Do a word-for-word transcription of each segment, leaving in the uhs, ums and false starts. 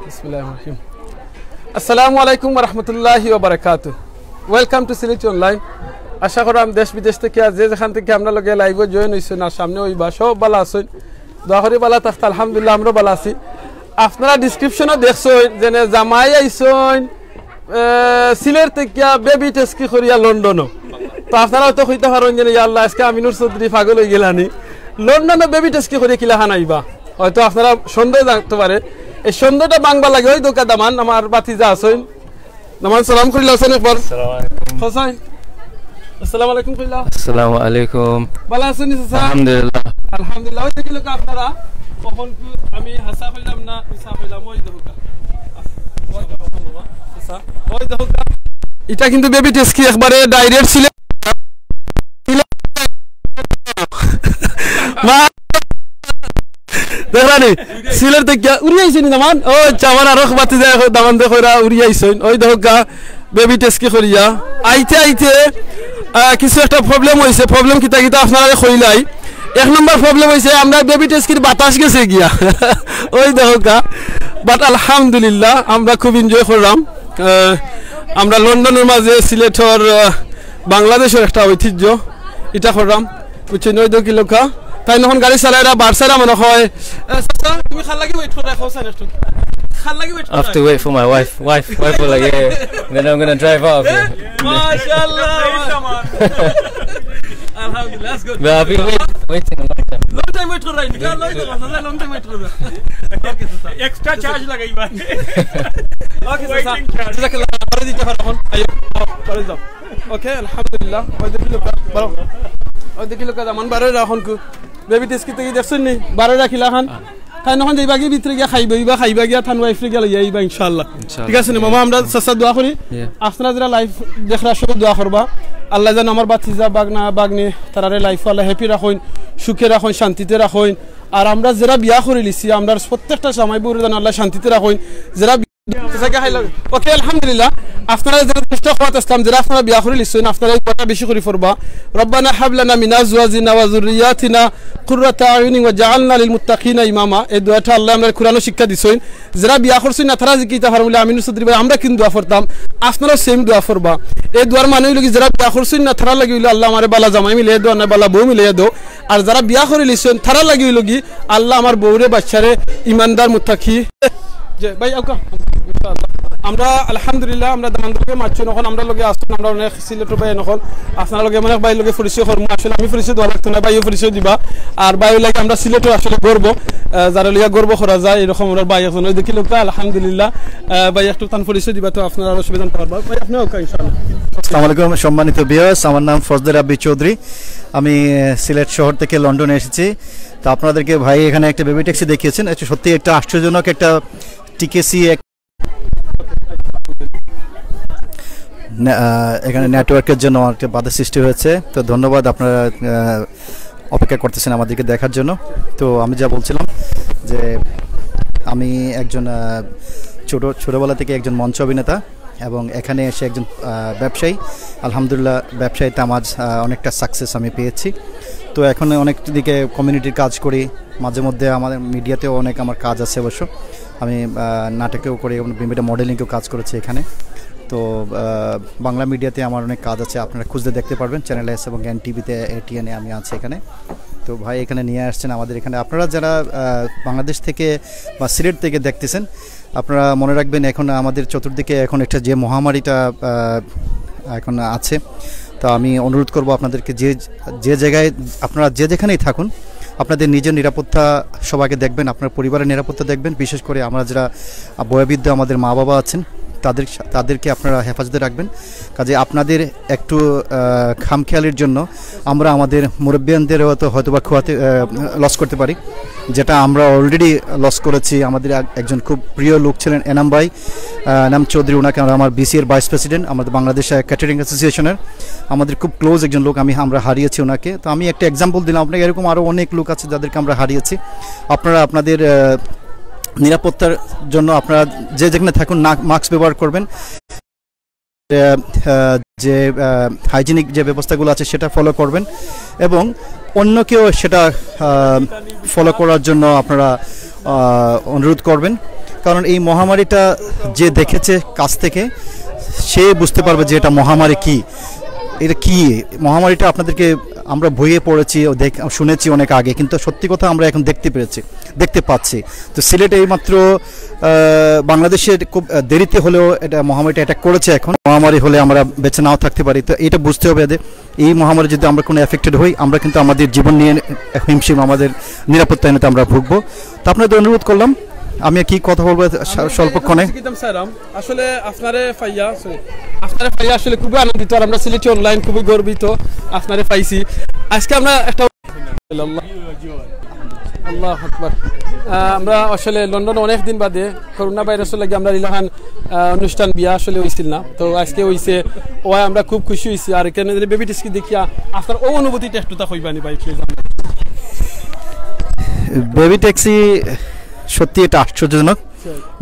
বিসমিল্লাহির রহমানির রহিম। আসসালামু আলাইকুম ওয়া রাহমাতুল্লাহি ওয়া বারাকাতুহু। Welcome to সিলেট অনলাইন। আশা করাম দেশ বিদেশ থাকি আর যে যেখান থাকি আমরার লগে লাইভো জয়েন অইছইন আর সামনে অইবা, সব ভালা আছইন। দোয়া করি ভালা থাকতা। আলহামদুলিল্লাহ, আমরাও ভালা আছি। আপনারা ডেসক্রিপশনো দেখছইন যে জামাই আইছইন, এ, সিলেট থাকিয়া বেবি টেস্কি করিয়া লন্ডনো। তো আপনারা হয়তো কইতা পারইন যে, "ইয়া আল্লাহ, আজকে আমিনুর চৌধুরী পাগল অইগেলানি, লন্ডনো বেবি টেস্কি করিয়া কিলাখান আইবা?" হয়তো আপনারা সন্দেহ থাকতে পারে। এই সন্দেহটা ভাঙবার লাগি অউ দেখউক্কা দামান, আমার ভাতিজা আছইন, দামান সালাম করিলা হোসেন একবার। আসসালামু আলাইকুম। হোসেন, আসসালামু আলাইকুম কইলা। আসসালামু আলাইকুম। ভালা আছইন নি চাচা? আলহামদুলিল্লাহ। আলহামদুলিল্লাহ। অউ দেখিলাউক্কা আপনারা, অখন কি আমি হাছা কইলাম না মিছা কইলাম? অউ দেখউক্কা। আচ্ছা, অউ দেখউক্কা। ইটা কিন্তু বেবি টেস্কি একবারে ডাইরেক্ট সিলেট। মা, দেখরানি, সিলেট থাকিয়া উড়ি আইছে নি দামান? অউ আচ্ছা, আমার আরক ভাতিজা দামান দেখইরা উড়ি আইছইন। অউ দেখউক্কা, বেবি টেস্কি করিয়া। আইতে আইতে, আহ, কিছু একটা প্রবলেম অইছে। প্রবলেম কিতা কিতা আপনারারে কইলাই। এক নম্বর প্রবলেম অইছে আমরা বেবি টেস্কির বাতাস গেছে গিয়া। অউ দেখউক্কা। But আলহামদুলিল্লাহ, আমরা খুব এনজয় করলাম। আহ, আমরা লন্ডনর মাঝে সিলেটর, আহ, বাংলাদেশর একটা ঐতিহ্য, ইটা করলাম। বুঝছইন, অউ দেখউক্কা। তাইন অখন গাড়ি চালাইরা, বার চাইরা মনে অয়। এ, চাচা, তুমি কার লাগি ওয়েট কররায়? কও চাইন একটু। কার লাগি ওয়েট কররায়? I have to wait for my wife. Wife, wife will like, yeah. Then I'm gonna drive off, yeah. মাশাআল্লাহ। আলহামদুলিল্লাহ, that's good। But I've been wait-, waiting a long time. Long time wait কররায় নি? কার লাগি তো, চাচা, long time wait কররায়। Okay, চাচা। এক্সট্রা চার্জ লাগাইবা। ওকে, চাচা। Waiting charge। জাযাকাল্লাহ, পরে দিতা পারো অখন। আইও, আও, পরে যাও। ওকে, আলহামদুলিল্লাহ। অউ দেখিলাউক্কা, বারো। অউ দেখিলাউক্কা, দামান বারইরা অখনকু। বেবি টেস্কি থাকি দেখছইন নি? বারইরা কিলাখান। তাইন অখন যাইবা গি ভিতরে গিয়া খাইবা, ইবা খাইবা গিয়া, তান ওয়াইফরে গিয়া লইয়া আইবা ইনশাআল্লাহ। ইনশাআল্লাহ। ঠিক আছে নি মামা, আমরা চাচা দোয়া করি। Yeah। আপনারা যেরা লাইভ দেখরা সবে দোয়া করবা। আল্লায় যেন আমার ভাতিজা, ভাগনা, ভাগনি, তারারে লাইফো আল্লায় হ্যাপি রাখইন, সুখে রাখইন, শান্তিতে রাখইন। আর আমরা যেরা বিয়া করিলিছি, আমরার প্রত্যেকটা জামাই বউরে যেন আল্লায় শান্তিতে রাখইন। যেরা ওকে, আলহামদুলিল্লাহ। আপনারা যেরা দুষ্ট খাওয়াত আসলাম, যেরা আপনারা বিয়া করিলিছইন, আপনারা এই দোয়াটা বেশি করি পড়বা। রব্বানা হাব লানা মিন আজওয়াজিনা ওয়া যুররিয়াতিনা কুররাতা আয়ুনিন ওয়াজআলনা লিল মুত্তাকিনা ইমামা। এই দোয়াটা আল্লায় আমরারে কুরআনো শিক্ষা দিছইন। যেরা বিয়া করছইন না, তারা জিকিতা পারবা বুলে আমিনুর চৌধুরী ভাই, আমরা কিন্তু দোয়া পড়তাম, আপনারাও সেম দোয়া পড়বা। এই দোয়ার মানে অইলো গি, যেরা বিয়া করছইন না, তারার লাগি অইলো, "আল্লাহ, আমারে বালা জামাই মিলাইয়া দেও, আর বালা বউ মিলাইয়া দেও।" আর যেরা বিয়া করিলিছইন, তারার লাগি অইলো গি, "আল্লাহ, আমার বউরে, বাচ্চারে ইমানদার, মুত্তাকি।" জি ভাই, আউক্কা। ইনশাআল্লাহ। আমরা আলহামদুলিল্লাহ, আমরা দামান্দর লগে মাতছি, অখন আমরার লগে আছইন, আমরা অনেক সিলেটর ভাই অকল, আপনারার লগে অনেক ভাইর লগে পরিচয় করমু। আসলে আমি পরিচয় দেওয়া লাগতো না, ভাইও পরিচয় দিবা। আর ভাই অইলা গি আমরার সিলেটর আসলে গর্ব, আহ, যারে লইয়া গর্ব করা যায়, এরকম আমরার ভাই একজন। অউ দেখিলাউক্কা, আলহামদুলিল্লাহ। আহ, ভাই একটু তান পরিচয় দিবা, তো আপনারা আরো সুবিধা নিতা পারবা। ভাই, আপনি আউক্কা, ইনশাআল্লাহ। আসসালামু আলাইকুম, সম্মানিত ভিউয়ার্স, আমার নাম ফজলে রাব্বি চৌধুরী। আমি, আহ, সিলেট শহর থেকে লন্ডনে এসেছি। তো আপনাদেরকে ভাই এখানে একটা বেবি ট্যাক্সি দেখিয়েছেন, এটা সত্যি একটা আশ্চর্যজনক একটা টিকেসি এক-, না, আহ, এখানে নেটওয়ার্কের জন্য একটা বাধা সৃষ্টি হয়েছে। তো ধন্যবাদ, আপনারা, আহ, অপেক্ষা করতেছেন আমাদেরকে দেখার জন্য। তো আমি যা বলছিলাম যে আমি একজন, আহ, ছোট, ছোটবেলা থেকে একজন মঞ্চ অভিনেতা এবং এখানে এসে একজন, আহ, ব্যবসায়ী। আলহামদুলিল্লাহ, ব্যবসায়িতে আমার, আহ, অনেকটা সাকসেস আমি পেয়েছি। তো এখন অনেক দিকে কমিউনিটির কাজ করি, মাঝে মধ্যে আমাদের মিডিয়াতেও অনেক আমার কাজ আছে অবশ্য। আমি, আহ, নাটকেও করি এবং বিভিন্ন মডেলিংয়েও কাজ করেছি এখানে। তো, আহ, বাংলা মিডিয়াতে আমার অনেক কাজ আছে, আপনারা খুঁজলে দেখতে পারবেন চ্যানেল এস এবং এন টিভিতে, এটিএনে আমি আছি এখানে। তো ভাই এখানে নিয়ে আসছেন আমাদের এখানে। আপনারা যারা, আহ, বাংলাদেশ থেকে বা সিলেট থেকে দেখতেছেন, আপনারা মনে রাখবেন, এখন আমাদের চতুর্দিকে এখন একটা যে মহামারীটা, আহ, এখন আছে, তো আমি অনুরোধ করব আপনাদেরকে, যে, যে জায়গায় আপনারা যে যেখানেই থাকুন, আপনাদের নিজের নিরাপত্তা সবাইকে দেখবেন, আপনার পরিবারের নিরাপত্তা দেখবেন। বিশেষ করে আমরা যারা, আহ, বয়োবৃদ্ধ আমাদের মা বাবা আছেন, তাদের, তাদেরকে আপনারা হেফাজতে রাখবেন। কাজে আপনাদের একটু, আহ, খামখেয়ালির জন্য আমরা আমাদের মুরব্বিয়ানদের হয়তো, হয়তো বা খোয়াতে, আহ, লস করতে পারি, যেটা আমরা অলরেডি লস করেছি। আমাদের এক-, একজন খুব প্রিয় লোক ছিলেন এনাম ভাই, আহ, এনাম চৌধুরী, ওনাকে আমরা, আমার বিসিএর ভাইস প্রেসিডেন্ট, আমাদের বাংলাদেশ, আহ, ক্যাটারিং অ্যাসোসিয়েশনের আমাদের খুব ক্লোজ একজন লোক, আমি, আমরা হারিয়েছি ওনাকে। তো আমি একটা এক্সাম্পল দিলাম আপনাকে, এরকম আরও অনেক লোক আছে যাদেরকে আমরা হারিয়েছি। আপনারা আপনাদের, আহ, নিরাপত্তার জন্য আপনারা যে যেখানে থাকুন না, মাস্ক ব্যবহার করবেন। আহ, আহ, যে, আহ, হাইজিনিক যে ব্যবস্থাগুলো আছে সেটা ফলো করবেন এবং অন্যকেও সেটা, আহ, ফলো করার জন্য আপনারা, আহ, অনুরোধ করবেন। কারণ এই মহামারীটা যে দেখেছে কাছ থেকে, সে বুঝতে পারবে যে এটা মহামারী কি। এটা কি মহামারীটা? আপনাদেরকে আমরা বইয়ে পড়েছি, ও দেখ-, শুনেছি অনেক আগে, কিন্তু সত্যি কথা আমরা এখন দেখতে পেরেছি, দেখতে পাচ্ছি। তো সিলেটে এইমাত্র, আহ, বাংলাদেশে খুব, আহ, দেরিতে হলেও এটা মহামারীটা অ্যাটাক করেছে। এখন মহামারী হলে আমরা বেঁচে নাও থাকতে পারি। তো এটা বুঝতে হবে যে এই মহামারী যদি আমরা কোনো এফেক্টেড হই, আমরা কিন্তু আমাদের জীবন নিয়ে হিমশিম, আমাদের নিরাপত্তাহীনতা আমরা ভুগবো। তো আপনাদের অনুরোধ করলাম, আমি কি কথা বলবো স্বল্পক্ষণে। আসলে আপনারে পাইয়া, sorry, আপনারে পাইয়া আসলে খুবই আনন্দিত, আর আমরা সিলেটি অনলাইন খুবই গর্বিত আপনারে পাইছি। আজকে আমরা একটা আল্লাহু আকবার। আহ, আমরা আসলে লন্ডনে অনেক দিন বাদে করোনা ভাইরাসর লাগি আমরা ইলাখান, আহ, অনুষ্ঠান বিয়া আসলে হইছিল না, তো আজকে হইছে। ওই আমরা খুব খুশি হইছি। আর এখানে বেবি ট্যাক্সি দেখিয়া আপনার ও অনুভূতিটা একটু তা কইবানি ভাই, please। বেবি ট্যাক্সি সত্যি এটা আশ্চর্যজনক।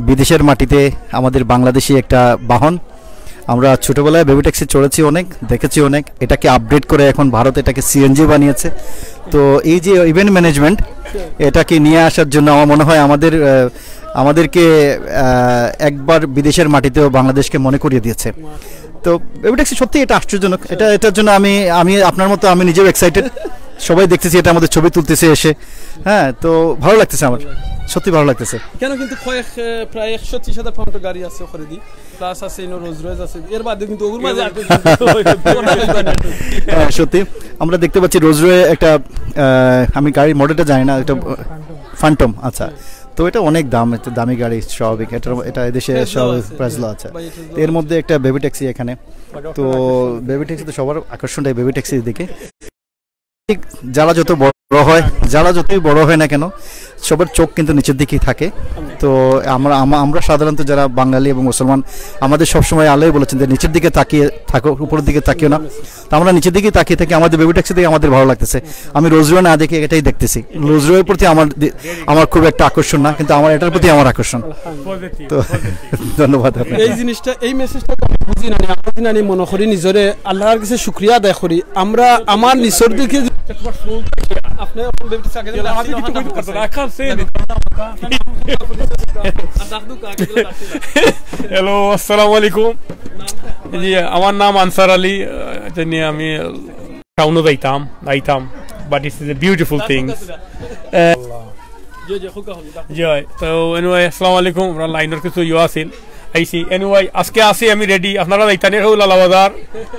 বিদেশের মাটিতে আমাদের বাংলাদেশি একটা বাহন। আমরা ছোটবেলায় বেবি ট্যাক্সি চড়েছি অনেক, দেখেছি অনেক। এটাকে আপডেট করে এখন ভারত এটাকে সিএনজি বানিয়েছে। তো এই যে ইভেন্ট ম্যানেজমেন্ট, এটাকে নিয়ে আসার জন্য আমার মনে হয় আমাদের, আহ, আমাদেরকে, আহ, একবার বিদেশের মাটিতেও বাংলাদেশকে মনে করিয়ে দিয়েছে। তো বেবি ট্যাক্সি সত্যি এটা আশ্চর্যজনক। এটা, এটার জন্য আমি, আমি আপনার মতো আমি নিজেও এক্সাইটেড। সবাই দেখতেছি, এটা আমাদের ছবি তুলতেছে এসে। হ্যাঁ, তো ভালো লাগতেছে আমার, সত্যি ভালো লাগতেছে। কেন কিন্তু কয়েক, আহ, প্রায় একশো ত্রিশ হাজার পাউন্ড গাড়ি আছে ওখানে দি, প্লাস আছে ইনো রোজ রয়েস আছে, এর বাদেও কিন্তু ওগুর মাঝে আর কিছু হ্যাঁ, সত্যি আমরা দেখতে পাচ্ছি রোজ রয়ে একটা, আহ, আমি গাড়ির মডেলটা জানি না, এটা ফ্যান্টম। আচ্ছা, তো এটা অনেক দাম, একটা দামি গাড়ি, স্বাভাবিক। এটা, এটা এদেশে প্রাইস লো স্বাভাবিক আছে। প্রাইস লো আছে। ভাই, এটা লো এর আছে। মধ্যে একটা বেবি ট্যাক্সি এখানে। তো বেবি ট্যাক্সি তো সবার আকর্ষণটাই বেবি ট্যাক্সির দিকে। ঠিক, যারা যত বড় হয়, যারা যতই বড় হয় না কেন, সবার চোখ কিন্তু নিচের দিকেই থাকে। তো আমরা, আমা-, আমরা সাধারণত যারা বাঙালি এবং মুসলমান, আমাদের সবসময় আল্লাহ বলেছেন যে নিচের দিকে তাকিয়ে থাকো, উপরের দিকে তাকিও না। তো আমরা নিচের দিকেই তাকিয়ে থাকি, আমাদের বেবি ট্যাক্সি দেখে আমাদের ভালো লাগতেছে। আমি রোজ রোয়ে না দেখে এটাই দেখতেছি। রোজ রোয়ের প্রতি আমার দি-, আমার খুব একটা আকর্ষণ না, কিন্তু আমার এটার প্রতি আমার আকর্ষণ। তো ধন্যবাদ আপনাকে। এই জিনিসটা, এই মেসেজটা তো আমি বুঝি না, আমি বুঝি না, আমি মনে করি নিজরে আল্লাহর কাছে শুকরিয়া আদায় করি। আমরা আমার নিচের দিকে আপনি এখন বেবি ট্যাক্সি আগে দিন, I can't say anything. Hello, আসসালামু আলাইকুম। জি, আমার নাম আনসার আলী। আহ, জানি আমি টাউনও যাইতাম, আইতাম, but it is a beautiful thing. জি, জি, তো anyway, আসসালামু আলাইকুম। আমরা লাইনের কিছু ইয়ে আছিল, আইছি। Anyway, আজকে আছি আমি রেডি। আপনারা যাইতানি কেউ লালা বাজার,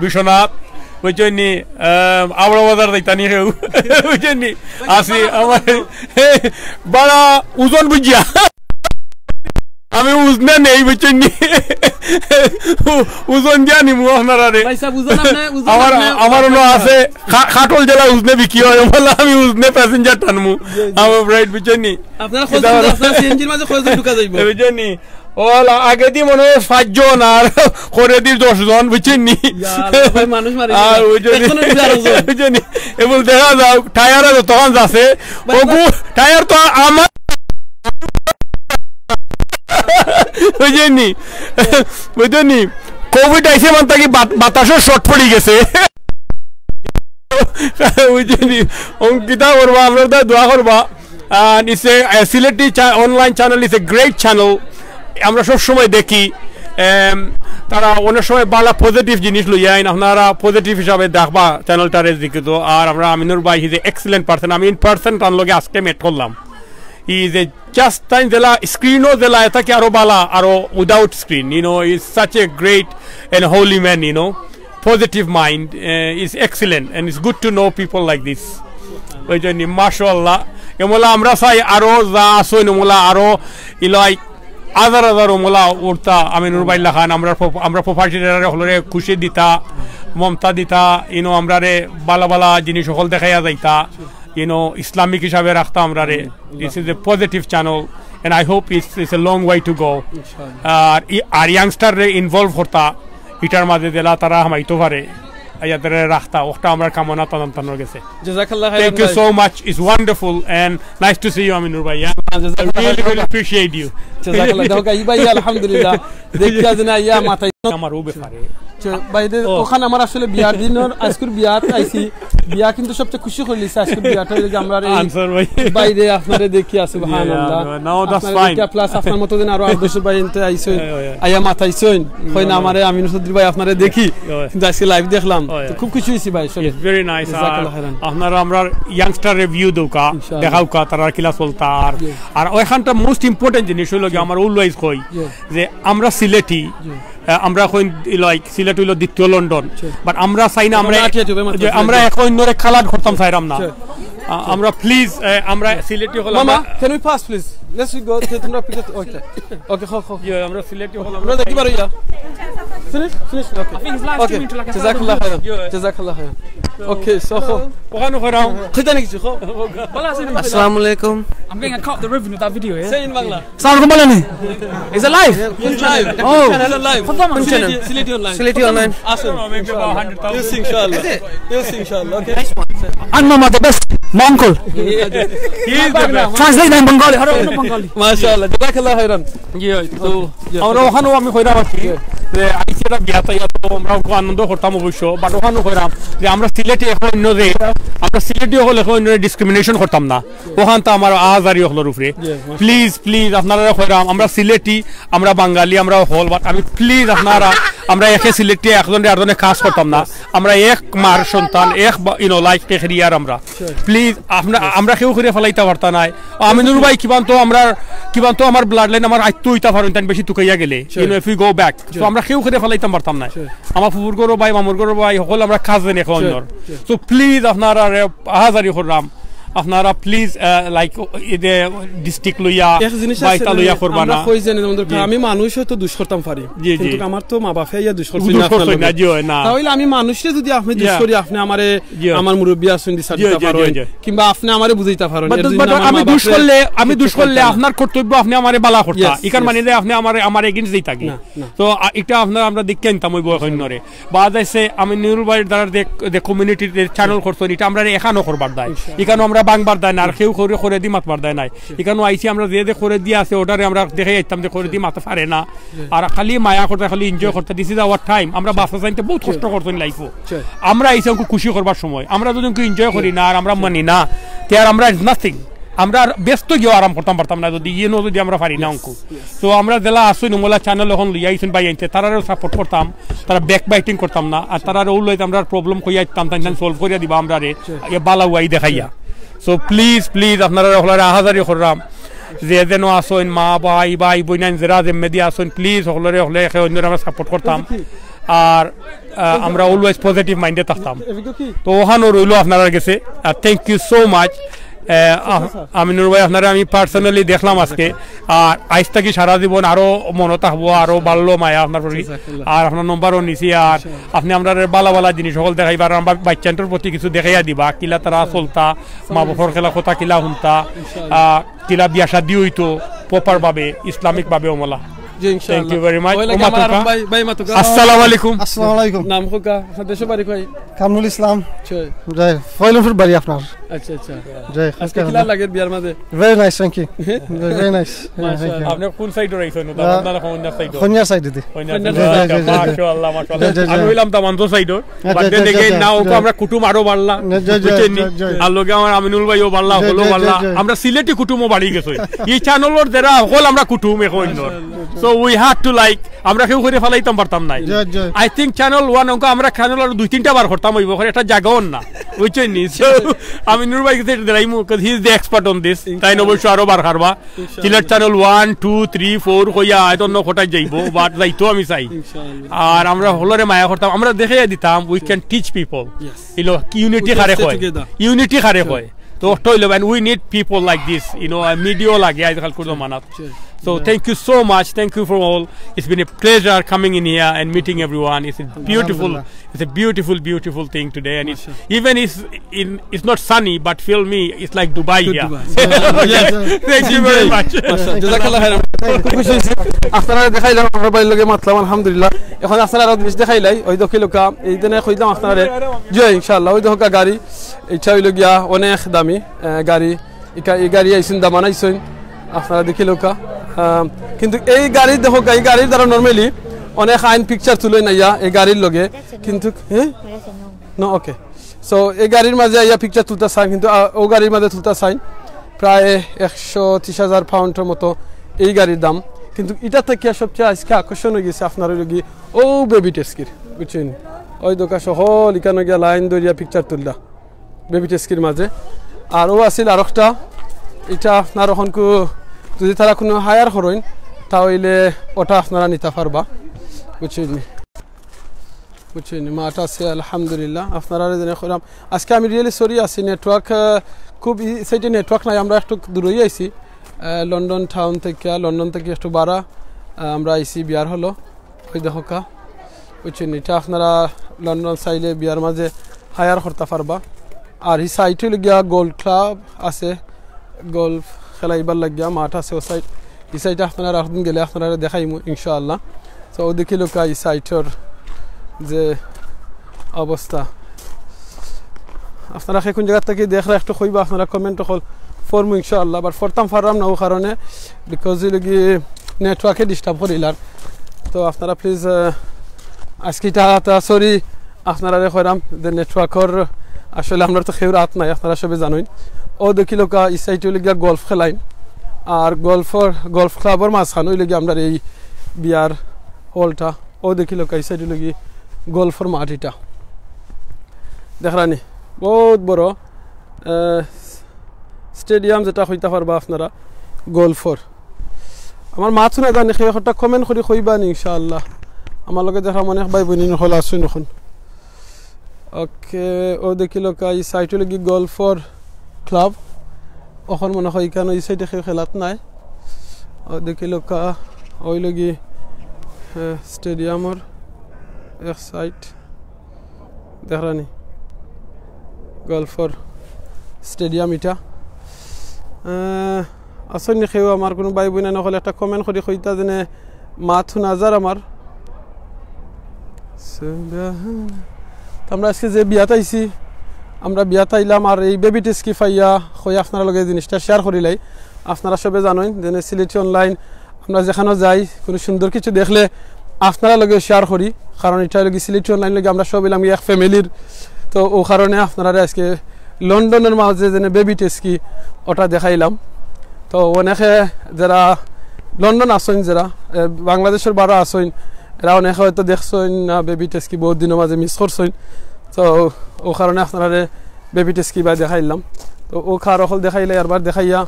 বিশ্বনাথ, বুঝছেন নি? আহ, আবড়া বাজার যাইতানি কেউ, বুঝছেন নি? আছি আমার বাড়া ওজন বুঝিয়া। আমি উজনে নেই, বুঝছেন নি? উ-, ওজন দিয়া নিমু আপনারা রে। ভাই সাহেব, ওজন আপনি, ওজন আমার, আপনি, আমার ওজন অন্য আছে। আছে, খা-, খাটল জেলা উজনে বিক্রি হয়, বলে আমি উজনে প্যাসেঞ্জার টানমু। জি, জি। আমার রাইট, বুঝছেন নি? আপনারা কয়জন, আপনারা সিএনজির মাঝে কয়জন ঢুকা যাইবো? বুঝছেন নি? ওলা, আগেদি মনে হয় পাঁচজন আর করেদি দশজন, বুঝছেন নি? ইয়া আল্লাহ, ভাই, মানুষ মারি আর দিলাম। ওই জন্য, এখনো যদি আরো জন। ওই জন্য, এবং দেখা যাও, টায়ারে যতক্ষণ আছে, ভাই, ওগু, টায়ার তো আমার, বুঝছেন নি? বুঝছেন নি? কোভিড আইছে মানে কি বাত-, বাতাসও শর্ট পড়ি গেছে। বুঝছেন নি? অঙ্কিতা করবা, আমরা তো দোয়া করবা। And it's a, a Sylheti cha-, online channel is a great channel. আমরা সব সময় দেখি, এম, তারা অনেক সময় ভালা পজিটিভ জিনিস লইয়া আইন, আপনারা পজিটিভ হিসাবে দেখবা চ্যানেলটারে দেখি তো। আর আমরা আমিনুর ভাই, he's a excellent person। আমি ইন পার্সন তার লগে আজকে মেট করলাম। He is a just time জেলা স্ক্রিনও জেলা, এটা কি আরো ভালা, আরো without screen, you know, he's such a great and holy man, you know, positive mind, uh, is excellent and it's good to know people like this. ওই জন্য মাশাআল্লাহ, এমলা আমরা চাই আরো যা আছইন এমলা আরো ইলাই হাজার হাজার অমলা উঠতা আমিনুর ভাই লাখান। আমরা প্রপ-, আমরা প্রপার্টি হলরে খুশি দিতা, মমতা দিতা, ইনো আমরারে বালা বালা জিনিস হকল দেখাইয়া যাইতা, ইনো ইসলামিক হিসাবে রাখতা আমরারে। This is a positive channel and I hope it's, it's a long way to go. আর ই-, আর ইয়াংস্টাররে ইনভলভ করতা, ইটার মাঝে জেলা তারা হামাইতো পারে, ইয়াদের রাখতা, ওটা আমরা কামনা তান-, তানোর গেছে। জাযাকাল্লাহ খাইরান। Thank you so much. It's wonderful and nice to see you, Aminur ভাইয়া। I really, really appreciate you. জাযাকাল্লাহ। দেখো, এই ভাই, আলহামদুলিল্লাহ। দেখি আজ না, ইয়া, মাথায় আমার ও ব্যাপারে। আচ্ছা, ভাই, দে-, ও। ওখানে আমার আসলে বিয়ার দিনর, আজকুর বিয়াত আইছি। বিয়া কিন্তু সবচেয়ে খুশি করিলিছে আজকে বিয়াটা অইলো কি আমরা এই আনসার ভাই। বাইরে আপনারে দেখিয়া, সুবহানাল্লাহ। Yeah, yeah, no, that's আপনারে fine. দেখিয়া plus আপনার মতো দিন আরো আট দশ ভাই এনতে আইছইন, Yeah, yeah, yeah. আইয়া মাতাইছইন। কই না আমারে আমিনুর চৌধুরী ভাই আপনারে দেখি। Yeah, yeah. কিন্তু আজকে live দেখলাম। Oh, yeah. তো খুব খুশি অইছি ভাই, সরি। It's very nice. জাযাকাল্লাহ আর খাইরান। আপনারা আমরার youngster review দেউক্কা, ইনশাআল্লাহ। দেখাউক্কা, তারার কিলা চলতা আর, Yeah. আর ওইখানটা most important জিনিস অইলো কি, Yeah. আমার always কই Yeah. যে আমরা সিলেটি, Yeah. আহ, আমরা কই, like, সিলেট অইলো দ্বিতীয় লন্ডন। Sure. But আমরা চাই না আমরা, আমরা আটি আটি হবে মাত্র যে আমরা Sure. এক অইন্যরে খালাট করতাম চাইরাম না। Sure. আ-, আমরা please, আহ, আমরা সিলেটি অকল মামা, আমরা can we pass, please? Let's go. তে তোমরা পিছে, okay. Okay, হো, হো। ইয়ে, আমরা সিলেটি অকল আমরা আমরা দেখি পারো ইয়া। Finish? Finish? Okay. I think it's live Okay. Streaming to, like, a thousand Jazakallah khairan. Jazakallah khairan. Okay, so, হো। ওখানে কইরাম। খিতা নাকি, হো? আসসালামু আলাইকুম। I'm getting a cut of the revenue of that video, yeah? Say in Bangla. সালাম আলাইকুম বলেনি? Is it live? It's live. Oh. Channel live. কোন channel? সিলেটি, সিলেটি online। সিলেটি online। আসুন। Yes, ইনশাআল্লাহ। Yes, ইনশাআল্লাহ। Okay. And Mama the best. My uncle. He is the best. Translate in Bengali. হরে কৃষ্ণ Bengali। মাশাআল্লাহ। জাযাকাল্লাহ খাইরান। জি, ওই তো। জি। আমরা ওখানেও আমি কইরাম আছি যে আইসি একটা বিয়াত আইয়া তো আমরা খুব আনন্দ করতাম অবশ্য, but ওখানেও কইরাম যে আমরা সিলেটি এক অইন্যরে, আমরা সিলেটি অকল এক অইন্যরে discrimination করতাম না। ওখান তো আমার আহাজারি অকলর উপরে। Please, please, আপনারারে কইরাম, আমরা সিলেটি, আমরা বাঙালি, আমরা অকল, but আমি please আপনারা, আমরা একে সিলেটি একজনরে আরজনে খাস করতাম না। আমরা এক মার সন্তান, এক বা-, you know, like, এক area-র আমরা। Please, আমরা, আমরা কেউ করি ফালাইতা পারতা নায়। আমিনুর ভাই কিমান তো আমরা, কিমান তো আমার bloodline আমার আইত্ত অইতা পারইন, তাইন বেশি তুকাইয়া গেলে, you know, if we go back। So আমরা কেউ করি ফালাইতাম পারতাম নায়। আমার ফুফুর ঘরর ভাই, মামুর ঘরর ভাই, হকল আমরা cousin এক অইন্যর। So please আপনারারে আহাজারি কররাম, আপনারা please, আহ, like, এ যে district লইয়া এক জিনিস বা আছে ইতা না, লইয়া করবা আমরা না। কই জানি, যেমন ধরো, জি। আমি মানুষ হয়তো দুষ করতাম পারি, জি, জি। কিন্তু আমার তো মা বাপে ইয়া দুষ করছে দুষ না, করছে আপনার না, লগে। জি, হয় না। তাহলে আমি মানুষরে যদি আপনি দুষ ইয়া। করি, আপনি আমারে, জি। আমার মুরব্বি আছইন, বিচার জি, দিতা জি, জি, পারইন, জি। কিংবা আপনি আমারে বুঝাইতা পারইন। But, এর জন্য but আমার আমি মা দুষ বাপে করলে, আমি দুষ করলে আপনার কর্তব্য আপনি আমারে বালা করতা। Yes, ইকার yes। মানে যে আপনি আমারে, আমার against যাইতা কি? না, না। তো, আ, এটা আপনার আমরা দেখে আনতাম ওই বয়স অন্যরে। বাদ আছে, আমি নুরুল ভাইর দ্বারা যে, যে community-র যে channel করছইন, এটা আমরা এখানো করবার দায়। ইনশাআল্লাহ। এখানো আমরা ভাঙবার দায় না, আর কেউ করে, করে দি মাতবার দায় নাই। এখানো আইছি আমরা যে, যে করে দি আছে, ওটারে আমরা দেখে আইতাম যে করে দি মাতে পারে না। আর খালি মায়া করতে, খালি enjoy করতে, this is our time। আমরা বাচ্চা চাইতে বহুত কষ্ট করছইন life-ও। আমরা আইছি আমাকে খুশি করবার সময়। আমরা যদি ওকে enjoy করি না, আর আমরা মানি না, তে আর আমরা nothing। আমরা আর ব্যস্ত গিয়েও আরাম করতাম পারতাম না যদি ইয়ে যদি আমরা পারি না অঙ্কু। তো আমরা জেলা আসুন, উমলা channel এখন লইয়া আইছইন ভাই আনতে, তারারেও support করতাম, তারা backbiting করতাম না, আর তারারে ওগুলো আমরা problem কইয়া আইতাম, তাই solve করিয়া দিবা আমরারে, এ বালা ওয়াই দেখাইয়া। So please, please, আপনারা হকলরে আহাজারি কররাম, যে যেন আসইন, মা, ভাই, ভাই, বইনাইন, যারা যেমনে দিয়া আসইন, please, হকলরে, হকলে একে অন্যরে আমরা support করতাম। আর, আহ, আমরা always positive mind-এ থাকতাম। তো ওখানো রইলো আপনারার গেছে। আর thank you so much। আহ, আ-, আমিনুর ভাই, আপনারে আমি personally দেখলাম আজকে। আর আইজ থাকি সারা জীবন আরো মনো থাকবো, আরো বাড়লো মায়া আপনার প্রতি। জাযাকাল্লাহ। আর আপনার number-ও নিছি, আর আপনি আমরারে বালা বালা জিনিস হকল দেখাইবা, আর আমরা বাচ্চাইন্তর প্রতি কিছু দেখাইয়া দিবা, কিলা তারা চলতা, মা বাপর খেলা কথা কিলা হুনতা, আহ, কিলা বিয়া শাদি হইতো proper ভাবে, ইসলামিক ভাবে অমলা। জি, ইনশাআল্লাহ। Thank you very much। ওই লাগে ওমা আমার তুকা। আরব ভাই, ভাই মাতুকা। আসসালামু আলাইকুম। আসসালামু আলাইকুম। নাম হোকা, আপনার দেশো বাড়ি কই? কামরুল ইসলাম। ছয়। জি, ফয়জলপুর বাড়ি আপনার। আচ্ছা, আচ্ছা। জি, আজকে কিলা লাগে বিয়ার মাঝে? Very nice, thank you। Very nice। মাশাআল্লাহ। আপনি কোন side-ও রইছেন? আপনার কোন side-ও? কন্যার side-ও দি। কন্যার side-ও দি। মাশাআল্লাহ, মাশাআল্লাহ। জি, জি, জি। আমি হইলাম দামান্দ side-ও। আচ্ছা, but then আচ্ছা, again, আচ্ছা, now আচ্ছা। আমরা কুটুম আরো বাড়লা। জি, জি, জি, বুঝছেন নি? জি, জি। আর লগে আমার আমিনুল ভাইও বাড়লা, জি, হলো জি, জি, বাড়লা। জি। আমরা সিলেটি কুটুমও বাড়ি গেছে। এই channel-র যারা হকল আমরা কুটুম এখন। So we had to, like, আমরা কেউ করে ফালাইতাম পারতাম নাই। জি, জি। I think channel one অঙ্ক আমরা channel আরো দুই তিনটা বার করতাম হইব, ওখানে একটা জায়গাও না। বুঝছেন নি? So, আমি নুর ভাই গেছে এটা দিলাইমু, 'cause he is the expert on this। তাইন অবশ্য আরো বার করবা। ইনশাআল্লাহ। Sylhet channel one, two, three, four কইয়া, I don't know কোথায় যাইবো, but যাইতো আমি চাই। ইনশাআল্লাহ। আর আমরা হকলরে মায়া করতাম, আমরা দেখাইয়া দিতাম, we can teach people। Yes। Elo, unity কারে কয়? Unity কারে কয়? তো অটা অইলো, and we need people like this, you know, a media লাগে আজকাল কুন জমানাত। So thank you so much, thank you for all. It's been a pleasure coming in here and meeting everyone. It's a beautiful, আলহামদুলিল্লাহ। It's a beautiful, beautiful thing today, and it's, even it's in, it's not sunny, but feel me, it's like Dubai here। Thank you very much। মাশাআল্লাহ, জাযাকাল্লাহ খাইরান। খুব খুশি অইছি। আপনারারে দেখাইলাম, আমরার ভাইর লগে মাতলাম, আলহামদুলিল্লাহ। এখন আপনারারে আরো জিনিস দেখাইলাই, ওই দেখি লোকা, এই দিনে কইলাম আপনারারে, জি, ইনশাআল্লাহ, ওই দেখো গাড়ি, ইটা অইলো গিয়া অনেক দামি, আহ, গাড়ি। ইকা-, ই গাড়ি আইছইন, দামান আইছইন, আপনারা দেখিলাউক্কা। আহ, কিন্তু এই গাড়ি দেখউক্কা, এই গাড়ির দ্বারা normally অনেক আইন picture তুলইন আইয়া এই গাড়ির লগে, কিন্তু, হ্যাঁ? No, okay. সো এই গাড়ির মাঝে আইয়া পিকচার তুলতা চাইন, কিন্তু আ, ও গাড়ির মাঝে তুলতা চাইন প্রায় একশো ত্রিশ হাজার পাউন্ডর মতো এই গাড়ির দাম। কিন্তু ইটা থাকিয়া সবচেয়ে আজকে আকর্ষণ অই গেছে আপনার অইলো গি ও বেবি টেস্কির, বুঝছইন? ওই দোকান সকল ইখানো গিয়া লাইন ধরিয়া পিকচার তুললা বেবি টেস্কির মাঝে। আর ও আছিল আরোকটা, ইটা আপনার অখন কু-, যদি তারা কুনু হায়ার করইন, তা অইলে ওটা আপনারা নিতা পারবা, বুঝছইন নি? বুঝছইন নি? মাঠ আছে, আলহামদুলিল্লাহ। আপনারারে যেন কইরাম, আজকে আমি রিয়েলি সরি আছি, নেটওয়ার্ক, আহ, খুব ই সাইডে নেটওয়ার্ক নাই, আমরা একটু দূরই আইছি, আহ, লন্ডন টাউন থাকিয়া, লন্ডন থাকি একটু বারা, আহ, আমরা আইছি বিয়ার হলো। ওই দেখো কা, বুঝছইন নি? ইটা আপনারা লন্ডন চাইলে বিয়ার মাঝে হায়ার করতা পারবা। আর ই সাইড অইলো গিয়া গল্ফ ক্লাব আছে, গল্ফ খেলাইবার লাগিয়া মাঠ আছে ও সাইড। ই সাইডে আপনারা আরকদিন গেলে আপনারারে দেখাইমু ইনশাআল্লাহ। তো ও দেখিলো কা ই সাইডর যে অবস্থা, আপনারা কে কুন জাগার থাকি দেখরা একটু কইবা, আপনারা কমেন্ট অকল পড়মু ইনশাআল্লাহ। But পড়তাম পাররাম না ও কারণে, বিকজ অইলো গি নেটওয়ার্কে ডিস্টার্ব করিলার। তো আপনারা প্লিজ, আহ, আজকে ইটা, ইটা সরি, আপনারারে কইরাম যে নেটওয়ার্কর আসলে আমরার তো কেউর আত নাই, আপনারা সবে জানইন। ও দেখিলো কা ই সাইডে অইলো গিয়া গল্ফ খেলাইন, আর গল্ফর, গল্ফ ক্লাবর মাঝখান অইলো গিয়া আমরার এই বিয়ার হলটা। ও দেখিলো কা ই সাইডে অইলো গি গল্ফর মাঠ ইটা, দেখরানি বহুত বড়, আহ, স্টেডিয়াম যেটা কইতা পারবা আপনারা গল্ফর। আমার মাত হুনা যায়নি, কেউ একটা কমেন্ট করি কইবা নি ইনশাআল্লাহ। আমার লগে দেখরাম অনেক ভাই বইন অকল আছইন অখন। ওকে, ও দেখিলো কা ই সাইডে অইলো গি গল্ফর ক্লাব। অখন মনে হয় ইখানো ই সাইডে কেউ খেলাত নাই। ও দেখিলো কা অইলো গি, আহ, স্টেডিয়ামর এক সাইড। দেখরানি গল্ফর স্টেডিয়াম ইটা। আহ, আছইন নি কেউ আমার কুনু ভাই বইন অকল একটা কমেন্ট করি কইতা যেন মাত হুনা যার আমার। তো আমরা আজকে যে বিয়াত আইছি, আমরা বিয়াত আইলাম আর এই বেবি টেস্কি পাইয়া কই আপনারার লগে এই জিনিসটা শেয়ার করিলাই। আপনারা সবে জানইন যেন সিলেটি অনলাইন আমরা যেখানো যাই, কুনু সুন্দর কিছু দেখলে আপনারার লগে শেয়ার করি, কারণ ইটা অইলো গি সিলেটি অনলাইন লগে আমরা সব অইলাম গি এক ফ্যামিলির। তো ও কারণে আপনারারে আজকে লন্ডনর মাঝে যেন বেবি টেস্কি ওটা দেখাইলাম। তো অনেকে যেরা লন্ডন আছইন, যেরা, এ, বাংলাদেশর বারা আছইন, এরা অনেকে হয়তো দেখছইন না বেবি টেস্কি, বহুত দিনর মাঝে মিস করছইন। তো ও কারণে আপনারারে বেবি টেস্কি বা দেখাইলাম। তো ও কার অকল দেখাইলে আরবার দেখাইয়া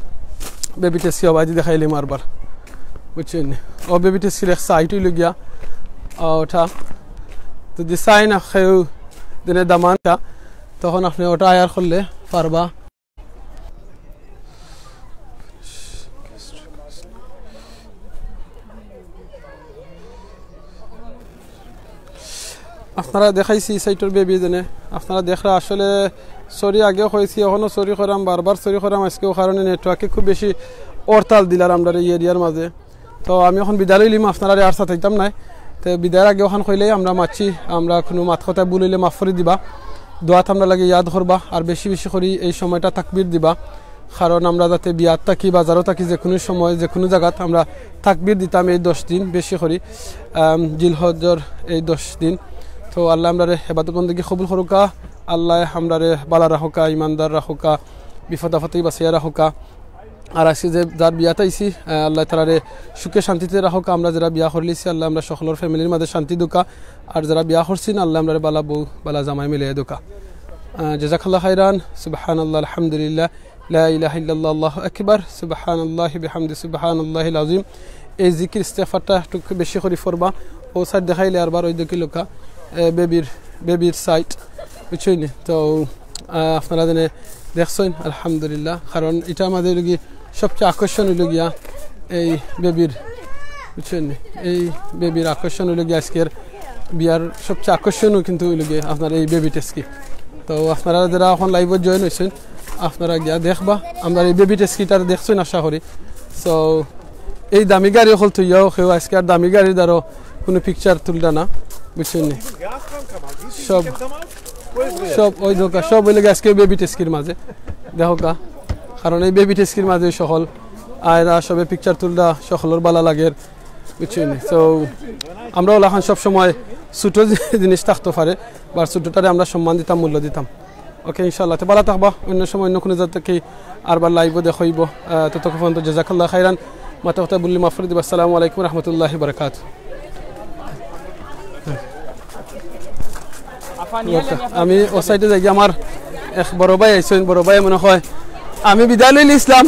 বেবি টেস্কি অবাদি দেখাইলিমু আরবার, বুঝছইন নি? ও বেবি টেস্কির এক সাইড অইলো গিয়া, আহ, ওটা যদি চাইন না কেউ দিনে দামানটা, তখন আপনি ওটা আয়ার করলে পারবা। আপনারা দেখাইছি ই সাইডর বেবি যেন, আপনারা দেখরা আসলে সরি আগেও কইছি, অখনো সরি করাম, বারবার সরি করাম, আজকেও কারণে নেটওয়ার্কে খুব বেশি হরতাল দিলার আমরার এই এরিয়ার মাঝে। তো আমি অখন বিদায় লইলিমু, আপনারারে আর সাতাইতাম নায়। তো বিদায়র আগে অখান কইলাই আমরা মাতছি, আমরা কুনু মাত কথায় ভুল অইলে মাফ করি দিবা। দোয়াত আমরার লাগি ইয়াদ করবা, আর বেশি বেশি করি এই সময়টা তাকবির দিবা, কারণ আমরা যাতে বিয়াত থাকি, বাজারো থাকি, যে কুনু সময়, যে কুনু জাগাত আমরা তাকবির দিতাম এই দশ দিন বেশি করি, আম, জিলহজর এই দশ দিন। তো আল্লায় আমরারে এবাদত বন্দেগি কবুল করুকা, আল্লায় আমরারে বালা রাখুকা, ইমানদার রাখুকা, বিপদ আপদ থাকি বাঁচাইয়া রাখুকা। আর আজকে যে যার বিয়াত আইছি, আহ, আল্লায় তারারে সুখে শান্তিতে রাখুকা। আমরা যেরা বিয়া করিলিছি, আল্লায় আমরা সকলর ফ্যামিলির মাঝে শান্তি দেউকা। আর যেরা বিয়া করছি না, আল্লায় আমরারে বালা বউ, বালা জামাই মিলাইয়া দেউকা। আহ, জাজাকাল্লাহ খাইরান। সুবহানাল্লাহ, আলহামদুলিল্লাহ, লা ইলাহা ইল্লাল্লাহ, আল্লাহু আকবার, সুবহানাল্লাহি বিহামদি, সুবহানাল্লাহিল আযীম। এই জিকির ইস্তেগফারটা একটু বেশি করি পড়বা। ও সাইড দেখাইলে আরবার ওই দেখিলো কা, এ, বেবির, বেবির সাইড, বুঝছইন নি? তো, আহ, আপনারা যেন দেখছইন, আলহামদুলিল্লাহ। কারণ ইটার মাঝে অইলো গি সবচেয়ে আকর্ষণ অইলো গিয়া এই বেবির, বুঝছইন নি? এই বেবির আকর্ষণ অইলো গিয়া আজকের বিয়ার সবচেয়ে আকর্ষণও কিন্তু অইলো গিয়া আপনার এই বেবি টেস্কি। তো আপনারা যেরা অখন লাইভো জয়েন অইছইন, আপনারা গিয়া দেখবা, আমরার এই বেবি টেস্কিটা দেখছইন আশা করি। তো এই দামি গাড়ি অকল থইয়াও কেউ আজকে আর দামি গাড়ির দ্বারা কুনু পিকচার তুলরা না, বুঝছইন নি? সব, সব ওই দেউকা, সব অইলো গিয়া আজকে বেবি টেস্কির মাঝে, দেখো কা, কারণ এই বেবি টেস্কির মাঝে সকল আয়রা সবে পিকচার তুলরা, সকলর বালা লাগের, বুঝছইন নি? তো আমরা অলাখান সব সময় ছোট জিনিস থাকতো পারে, বা ছোটটারে আমরা সম্মান দিতাম, মূল্য দিতাম। ওকে, ইনশাআল্লাহ। তো ভালা থাকবা, অন্য সময় অন্য কুনু জাগাত থাকি আরবার live-ও দেখা অইবো। আহ, ততক্ষণ পর্যন্ত জাযাকাল্লাহ খাইরান। মাতা কথা বললি মাফ করি দিবা। আসসালামু আলাইকুম রহমতুল্লাহি বারাকাতুহু। আমি ও side-এ যাই গিয়া, আমার এক বড় ভাই আইছইন, বড় ভাই মনে হয় আমি বিদায় লইলে ইসলাম,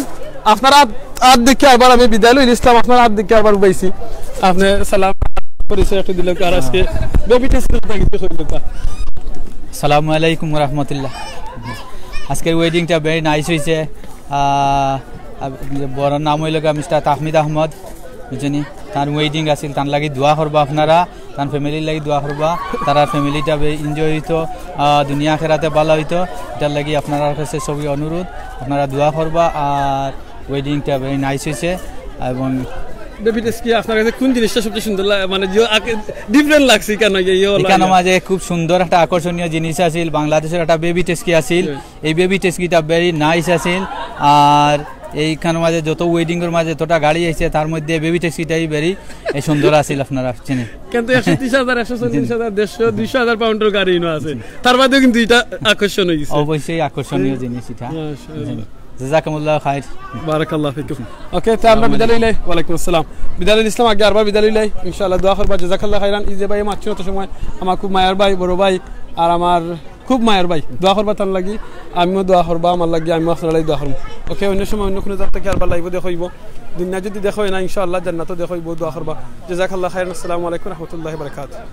আপনারা আত, আত দেখি আরবার আমি বিদায় লইলে ইসলাম, আপনারা আত দেখি আরবার উবাইছি। আপনে সালাম পরিচয় একটু দিলে আর আজকে বেবি টেস্ট করতে গিয়ে কইল তা। আসসালামু আলাইকুম ওয়া রাহমাতুল্লাহ। আজকের ওয়েডিংটা very nice হইছে। আহ, আব-, বরর নাম হইল গিয়া মিস্টার তাহমিদ আহমদ, বুঝছনি? তার ওয়েডিং আছিল, তার লাগি দোয়া করবা আপনারা, তার ফ্যামিলির লাগি দোয়া করবা, তার ফ্যামিলিটা বে-, এনজয় হইতো, আহ, দুনিয়া আখেরাতে ভালা হইতো, এটার লাগি আপনারার কাছে সবই অনুরোধ, আপনারা দোয়া করবা। আর ওয়েডিংটা very nice হইছে। এবং বেবি টেস্কি আপনার কাছে কোন জিনিসটা সবচেয়ে সুন্দর লাগে, মানে যে আগে ডিফারেন্ট লাগছে কেন? ইয়ে, ইয়ে লাগে। এখানে মাঝে খুব সুন্দর একটা আকর্ষণীয় জিনিস আছিল, বাংলাদেশের একটা বেবি টেস্কি আছিল। হুম। এই বেবি টেস্কিটা very nice আছিল। আর এইখান মাঝে যত ওয়েডিং এর মাঝে যতটা গাড়ি আইছে, তার মধ্যে বেবি টেস্কিটাই very, এ, সুন্দর আছিল, আপনারা চিনি। কিন্তু একশো ত্রিশ হাজার, একশো চল্লিশ হাজার, দেড়শো, দুইশো হাজার পাউন্ডের গাড়ি ইনো আছে, তার বাদেও কিন্তু এটা আকর্ষণ হয়ে গেছে। অবশ্যই আকর্ষণীয় জিনিস এটা। মাশাআল্লাহ। জাযাকুমুল্লাহ খাইর। বারাকাল্লাহ ফিকুম। ওকে, তো আমরা বিদায় লইলাই। ওয়ালাইকুম আসসালাম। বিদায় লইলে ইসলাম, আগে আরবার বিদায় লইলাই। ইনশাআল্লাহ দোয়া করবা, জাযাকাল্লাহ খাইরান। এই যে ভাই মাতছিল অত সময়, আমার খুব মায়ার ভাই, বড় ভাই, আর আমার খুব মায়ার ভাই, দোয়া করবা তার লাগি, আমিও দোয়া করবা আমার লাগি, আমিও আপনার লাগি দোয়া করবো। ওকে, অন্য সময় অন্য কুনু জাগাত থাকি আরবার live-ও দেখা অইবো। দুনিয়া যদি দেখা অয় না, ইনশাআল্লাহ জান্নাতও দেখা অইবো, দোয়া করবা। জাযাকাল্লাহ খাইরান। আসসালামু আলাইকুম রহমতুল্লাহি বারাকাতুহু।